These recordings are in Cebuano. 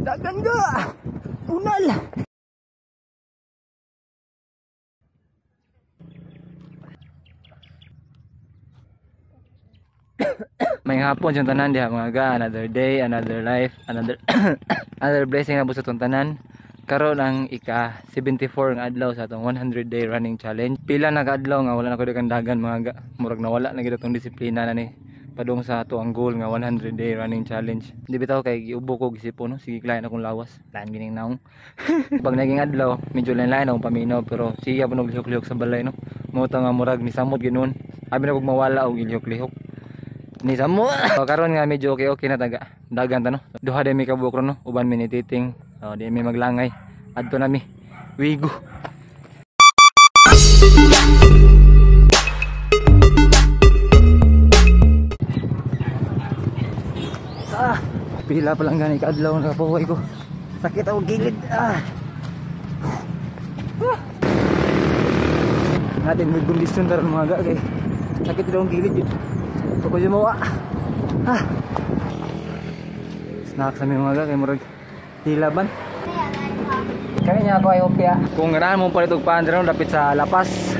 Dagan ga! Punal! May hapon sa tanan diha mga ga, another day, another life, another another blessing na sa atong tanan. Karon ang ika 74 nga adlaw sa atong 100 day running challenge. Pila na ka adlaw nga wala na ko dagan mga ga, murag nawala na gid atong disiplina na ni padung sa ato ang goal nga 100 day running challenge. Di bitaw kay giubo ko gisipo no, sige klain akong lawas. Lain gining naong. Pag naging adlaw, medyo lain-lain akong paminaw pero siya pa lihok-lihok sa balay no. Mo ta nga murag ni samot ginon. Abi na kog mawala og lihok-lihok. Ni samo. So, karon nga medyo okay na taga. Dagan ta no. Duha day mi kabuok ron no. Uban mi ni Titing. Oh, di mi maglangay. Adto na mi. Wigo. Ah, pila pa lang gani kaadlaw nakapuway ko. Sakit ako gilid. Ah. Ah. Natin may kondisyon taron mga ga kay. Sakit daw ang gilid yun. Pagko jumawa. Ah. Snack sa mga kay murag hilaban. Kaya niya ako ay opya. Kung ganahan mo palit og pan diri dapit sa Lapas.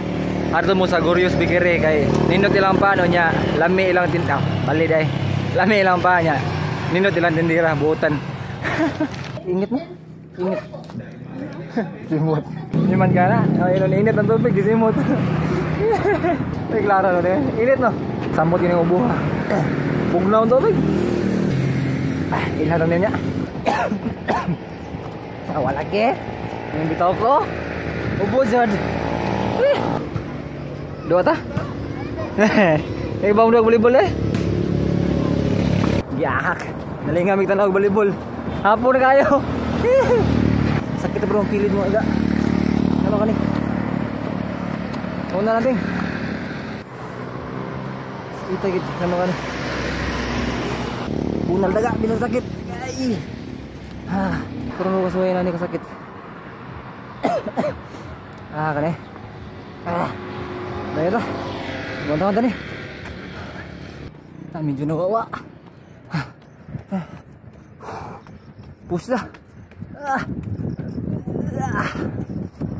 Adto mo sa Gorios Bakery kay nindot ilang pano niya, lami ilang tinda. Bali day. Lami ilang pa niya. Nindot ilang tindira buotan. Ingit mo. Ingit. Simot. Niman ka na. Ay, init ang tubig, gisimot. Ay, klaro no, eh. Init no. Samot yun yung ubo ha. Bugnaw ang tubig. Ah, ilhan na niya. Ah, wala ke. Yung bitaw ko. Ubo dyan. Eh. Dua ta? Eh, ba mo volleyball eh? Giyahak. Nalingamig tanaw volleyball. Hapon na kayo. Sakit na bro ang kilid mo aga. Ano ka ni? Una natin. Kita gid ano kan. Bunal daga bilang sakit. Ay. Ha, kurang ko suway na ni kasakit. Ah, kane. Ah. Dahil ra. Banta ni. Ah, medyo nawawa. Ah. Push na. Ah. Ah.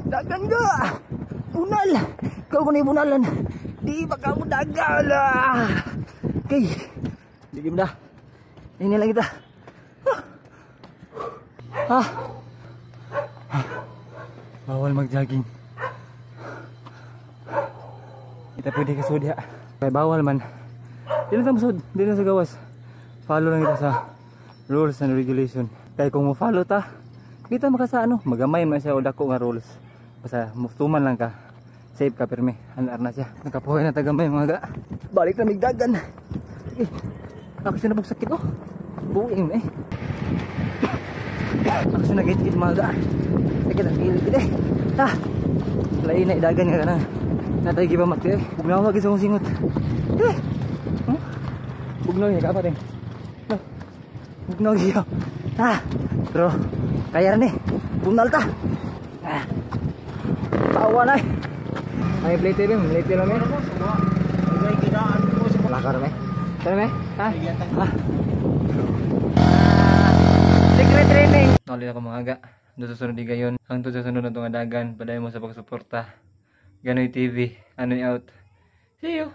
Dagan ga. Bunal. Ikaw ko na ibunalan. Di ba ka mo dagal? Okay. Digim na. Ini lang kita. Ah. Bawal mag-jogging. Kita pwede kasud ya. Kaya bawal man. Di lang tayo di lang sa gawas. Follow lang kita sa rules and regulation. Kaya kung mo follow ta, kita makasa ano, magamay man siya o dako nga rules. Basta mustuman lang ka. Safe ka pirmi. Anar na siya. Nakapuhay na tagamay mga ga. Balik na migdagan. Eh, ako siya nabog sakit oh. Buing eh. Ako siya nagit-git mga ga. Sakit ang gilid eh. Ah. Lain na idagan nga ka na. Natay gibamat eh. Bugnaw lagi sa kong singot. Eh. Huh? Bugnaw niya ka pa din. No. Bugnaw giyo. Ah. Pero kaya rin eh. Bunal ta. Ah. Tawa na eh. Ay, plate lang, plate lang eh. Lakar me. Tara me. Ha? Ah. Secret training. Noli ako mga aga. Doon sa sunod gayon. Hangtod sa sunod na itong adagan. Padayon mo sa pagsuporta. Ganoy TV. Anoy out. See you.